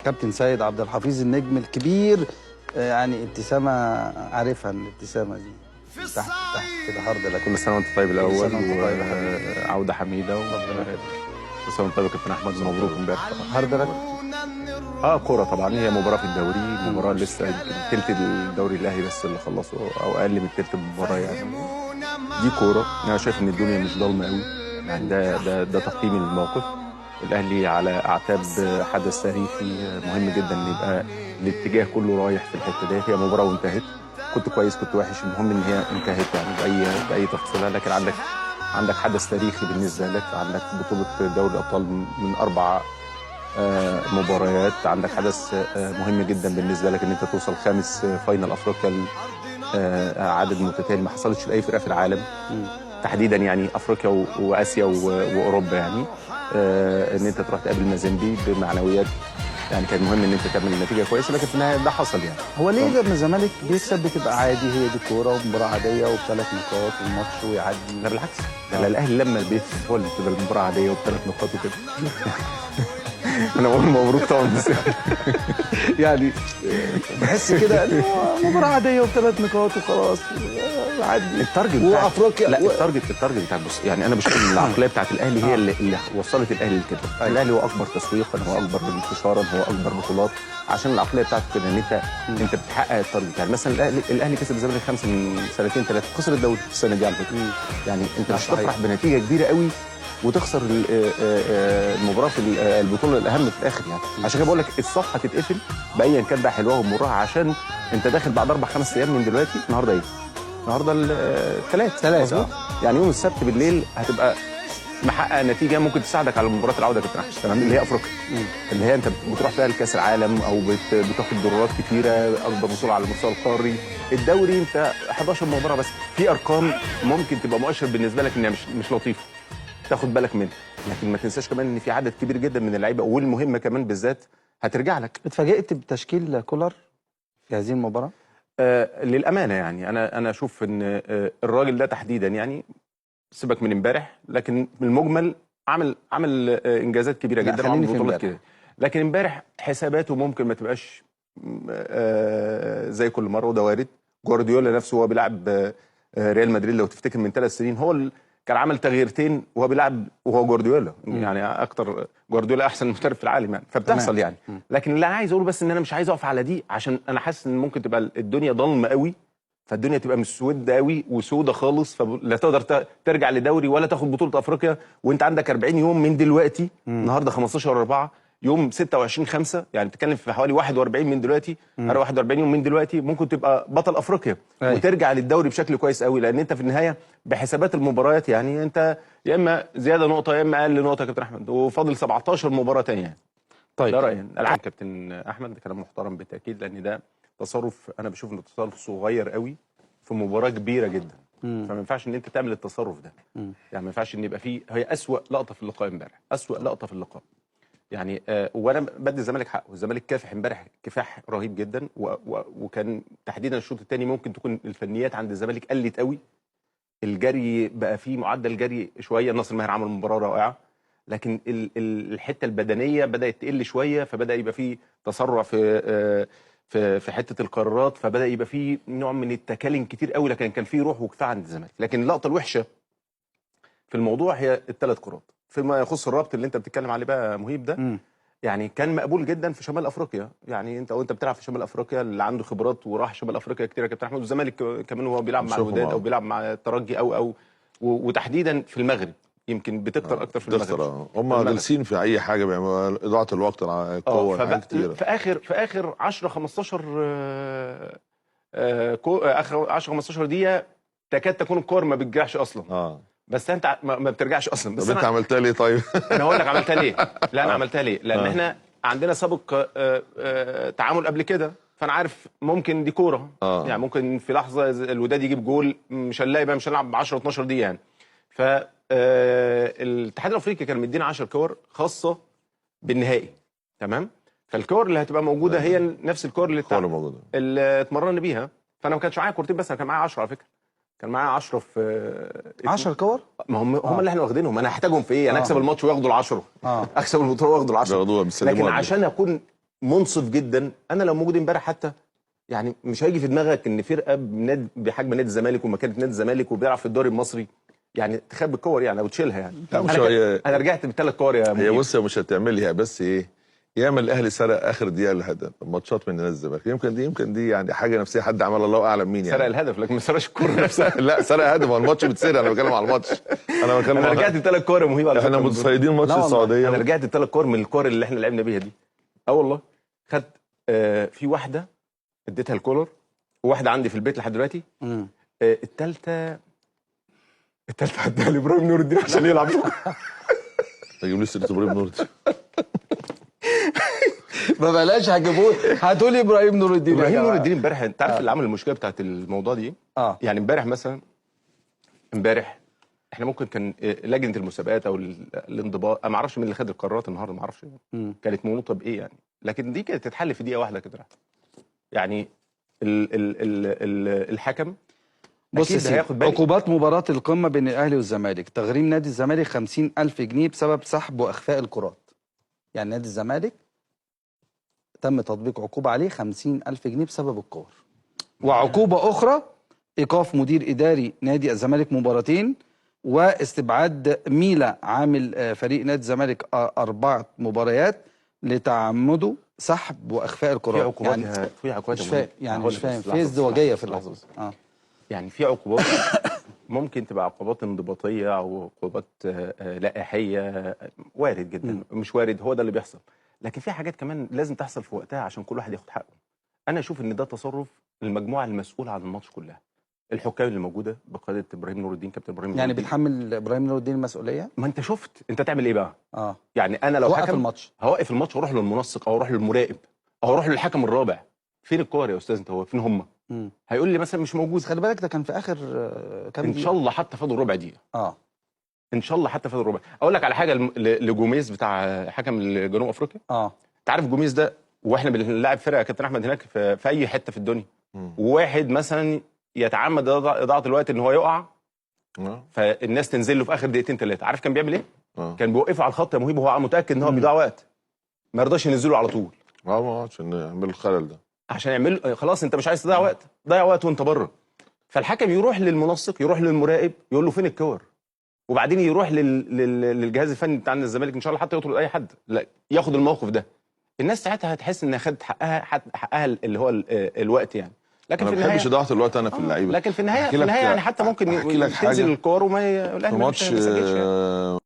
كابتن سيد عبد الحفيظ النجم الكبير، يعني ابتسامة عارفها الابتسامة دي تحت تحت كده. hard luck. كل سنة وانت طيب الاول. كل سنة وانت طيب يا حبيبي. وعوده حميده. كل سنة وانت طيب يا كابتن احمد، مبروك امبارح. hard luck. كورة طبعا، هي مباراة في الدوري، مباراة لسه يمكن تلت الدوري الاهلي بس اللي خلصه او اقل من تلت المباراة يعني. دي كورة، انا شايف ان الدنيا مش ضلمة قوي يعني، ده تقييم الموقف. الاهلي على اعتاب حدث تاريخي مهم جدا ان يبقى الاتجاه كله رايح في الحتة دي. هي مباراة وانتهت، كنت كويس كنت وحش، المهم ان هي انتهت يعني باي تفاصيلها. لكن عندك حدث تاريخي بالنسبة لك، عندك بطوله دوري الابطال من 4 مباريات، عندك حدث مهم جدا بالنسبة لك ان انت توصل خامس final افريقيا، عدد متتالي ما حصلتش لاي فرقه في العالم تحديدا يعني، افريقيا واسيا واوروبا يعني. ان انت تروح تقابل مازيمبي بمعنويات يعني، كان مهم ان انت تعمل نتيجة كويسة، لكن في النهاية ده حصل يعني. هو ليه لما الزمالك بيكسب بتبقى عادي، هي دي كورة ومباراة عادية وبثلاث نقاط والماتش ويعدي؟ لا بالعكس، ده الاهلي لما بيكسب هو اللي بتبقى المباراة عادية وبثلاث نقاط وكده. انا بقول مبروك طبعا، بس يعني بحس كده انه مباراة عادية وبثلاث نقاط وخلاص عادي. ال target وافريقيا لا، ال target بتاع، بص يعني انا بشوف ان العقلية بتاعت الاهلي هي اللي وصلت الاهلي لكده. الاهلي هو اكبر تسويقا، هو اكبر انتشارا، هو اكبر بطولات، عشان العقلية بتاعته كده ان انت بتحقق ال target. يعني مثلا الاهلي كسب الزمالك 5 من سنتين 3، خسر الدوري السنة دي على فكرة. يعني انت مش تفرح بنتيجة كبيرة قوي وتخسر المباراة في البطولة الاهم في الاخر يعني. عشان كده بقول لك الصفحة تتقفل بايا كان بقى حلوها ومرها، عشان انت داخل بعد 4-5 ايام من دلوقتي. النهارده ايه؟ النهارده الثلاث، يعني يوم السبت بالليل هتبقى محقق نتيجة ممكن تساعدك على مباراة العودة يا كابتن احمد، تمام، اللي هي افريقيا، اللي هي انت بتروح فيها لكاس العالم او بتاخد دورات كتيرة، اكبر بطوله على المستوى القاري. الدوري انت 11 مباراة بس، في ارقام ممكن تبقى مؤشر بالنسبة لك انها مش لطيفة تاخد بالك منها، لكن ما تنساش كمان ان في عدد كبير جدا من اللعيبة والمهمه كمان بالذات هترجع لك. اتفاجئت بتشكيل كولر في هذه المباراة؟ للامانة يعني انا اشوف ان الراجل ده تحديدا يعني، سيبك من امبارح، لكن من المجمل عمل انجازات كبيرة جدا وعمل بطولات كده، لكن امبارح حساباته ممكن ما تبقاش زي كل مرة، وده وارد. جوارديولا نفسه وهو بيلعب ريال مدريد لو تفتكر من 3 سنين، هو كان عمل تغييرتين وهو بيلعب، وهو جوارديولا يعني اكتر، جوارديولا احسن محترف في العالم يعني، فبتحصل يعني. لكن اللي انا عايز اقوله بس ان انا مش عايز اقف على دي، عشان انا حاسس ان ممكن تبقى الدنيا ضلمة قوي، فالدنيا تبقى مسودة قوي وسودة خالص، فلا تقدر ترجع لدوري ولا تاخد بطوله افريقيا وانت عندك 40 يوم من دلوقتي. النهارده 15/4، يوم 26/5، يعني بتتكلم في حوالي 41 من دلوقتي، 41 يوم من دلوقتي ممكن تبقى بطل افريقيا. وترجع للدوري بشكل كويس قوي، لان انت في النهاية بحسابات المباريات يعني انت يا اما زيادة نقطة يا اما اقل نقطة يا كابتن احمد، وفاضل 17 مباراة ثانية. طيب ده رايي. العب كابتن احمد، ده كلام محترم بالتاكيد، لان ده تصرف انا بشوف انه تصرف صغير قوي في مباراة كبيرة جدا. فما ينفعش ان انت تعمل التصرف ده. يعني ما ينفعش ان يبقى فيه، هي اسوأ لقطة في اللقاء امبارح، اسوأ لقطة في اللقاء يعني. وانا بدي الزمالك حقه، الزمالك كافح امبارح كفاح رهيب جدا، وكان تحديدا الشوط الثاني ممكن تكون الفنيات عند الزمالك قلت قوي، الجري بقى فيه معدل جري شوية، ناصر ماهر عمل مباراة رائعة، لكن الحتة البدنية بدات تقل شوية، فبدا يبقى فيه تسرع في في حتة القرارات، فبدا يبقى فيه نوع من التكالن كتير قوي، لكن كان فيه روح وكفاءة عند الزمالك. لكن اللقطة الوحشة في الموضوع هي الثلاث كرات فيما يخص الرابط اللي انت بتتكلم عليه بقى مهيب ده. يعني كان مقبول جدا في شمال افريقيا، يعني انت وانت بتلعب في شمال افريقيا، اللي عنده خبرات وراح شمال افريقيا كتير يا كابتن احمد، والزمالك كمان وهو بيلعب مع الوداد او بيلعب مع الترجي او وتحديدا في المغرب يمكن بتكتر اكتر في المغرب. هم جالسين في اي حاجة بيعملوها، اضاعه الوقت، القوة، حاجات كتيرة. في اخر 10 15 اخر 10 15 دقيقة تكاد تكون الكور ما بترجعش اصلا. بس انت ما بترجعش اصلا. بس طب انت عملتها ليه طيب؟ انا هقول لك عملتها ليه. لا انا عملتها ليه؟ لان احنا عندنا سابق تعامل قبل كده، فانا عارف ممكن دي كورة. يعني ممكن في لحظة الوداد يجيب جول، مش هنلاقي بقى، مش هنلعب 10 12 دقيقة يعني. ف الاتحاد الافريقي كان مدينا 10 كور خاصة بالنهائي، تمام؟ فالكور اللي هتبقى موجودة هي نفس الكور اللي اتمرنا بيها. فانا ما كانش معايا كورتين بس، انا كان معايا 10 على فكرة، كان معايا 10 في 10 كور؟ ما هم اللي احنا واخدينهم. انا هحتاجهم في ايه؟ انا اكسب الماتش وياخدوا ال10، اكسب البطولة وياخدوا ال10، لكن عشان اكون منصف جدا، انا لو موجود امبارح حتى يعني مش هيجي في دماغك ان فرقه بحجم نادي الزمالك ومكانه نادي الزمالك وبيلعب في الدوري المصري يعني تخبي الكور يعني او تشيلها يعني. لا مش انا رجعت بثلاث كور يا هي بص مش هتعملها، بس ايه ياما الاهلي سرق اخر دقيقة الهدف ماتشات من نادي الزمالك، يمكن دي يعني حاجة نفسية حد عملها الله اعلم مين يعني. سرق الهدف لكن ما سرقش الكورة نفسها. لا سرق هدف، هو الماتش بيتسرق، انا بتكلم على الماتش، انا بتكلم. انا رجعت بثلاث كور يا مهيب على احنا متصيدين ماتش السعودية. انا رجعت بثلاث كور من الكور اللي احنا لعبنا بيها دي. والله خدت في واحدة اديتها الكولر، وواحدة عندي في البيت لحد دلوقتي. الثالثة هديها لابراهيم نور الدين عشان يلعب. ما تجيبليش سيره ابراهيم نور الدين. ما بلاش، هجيبوه هاتوا لي ابراهيم نور الدين. ابراهيم نور الدين امبارح انت عارف اللي عمل المشكلة بتاعت الموضوع دي ايه؟ يعني امبارح مثلا، امبارح احنا ممكن كان لجنة المسابقات او الانضباط، انا ما اعرفش مين اللي خد القرارات النهارده، ما اعرفش كانت منوطة بايه يعني، لكن دي كانت تتحل في دقيقة واحدة كده يعني. ال ال ال الحكم بص يا سيدي، عقوبات مباراة القمة بين الأهلي والزمالك: تغريم نادي الزمالك 50,000 جنيه بسبب سحب وإخفاء الكرات. يعني نادي الزمالك تم تطبيق عقوبة عليه 50,000 جنيه بسبب الكور. وعقوبة أخرى إيقاف مدير إداري نادي الزمالك مباراتين، واستبعاد ميلا عامل فريق نادي الزمالك 4 مباريات لتعمده سحب وإخفاء الكرات. في عقوبات يعني، في عقوبات مش فاهم يعني، مش فاهم في ازدواجية في اللحظة. يعني في عقوبات ممكن تبقى عقوبات انضباطية او عقوبات لائحيه، وارد جدا. مش وارد، هو ده اللي بيحصل. لكن في حاجات كمان لازم تحصل في وقتها عشان كل واحد ياخد حقه. انا اشوف ان ده تصرف المجموعة المسؤولة عن الماتش كلها، الحكام اللي موجودة بقيادة ابراهيم نور الدين، كابتن ابراهيم يعني بتحمل ابراهيم نور الدين المسؤولية؟ ما انت شفت انت تعمل ايه بقى؟ يعني انا لو حكم الماتش هوقف الماتش واروح للمنسق او اروح للمراقب او اروح للحكم الرابع. فين الكور يا استاذ انت؟ هو فين هم؟ هيقول لي مثلا مش موجود. خلي بالك ده كان في اخر كام دقيقة، ان شاء الله حتى فاضل ربع دقيقة. ان شاء الله حتى فاضل ربع. اقول لك على حاجة لجوميز بتاع حكم جنوب افريقيا. انت عارف جوميز ده، واحنا بنلعب فرقه يا كابتن احمد هناك في اي حتة في الدنيا، وواحد مثلا يتعمد اضاعه الوقت ان هو يقع، فالناس تنزل له في اخر دقيقتين ثلاثة. عارف كان بيعمل ايه؟ كان بيوقفه على الخط يا مهيب وهو متاكد ان هو بيضيع وقت، ما يرضاش ينزله على طول. عشان يعمل الخلل ده، عشان يعمل خلاص انت مش عايز تضيع وقت، ضيع وقت وانت بره. فالحكم يروح للمنسق، يروح للمراقب، يقول له فين الكور، وبعدين يروح للجهاز الفني بتاع الزمالك ان شاء الله حتى يطرد اي حد، لا ياخد الموقف ده. الناس ساعتها هتحس انها خدت حقها اللي هو الوقت يعني. لكن في النهاية ما بحبش اضاعه الوقت انا في اللعيبة. لكن في النهاية يعني حتى ممكن تنزل الكور وما الاهلي ما يسجلش يعني.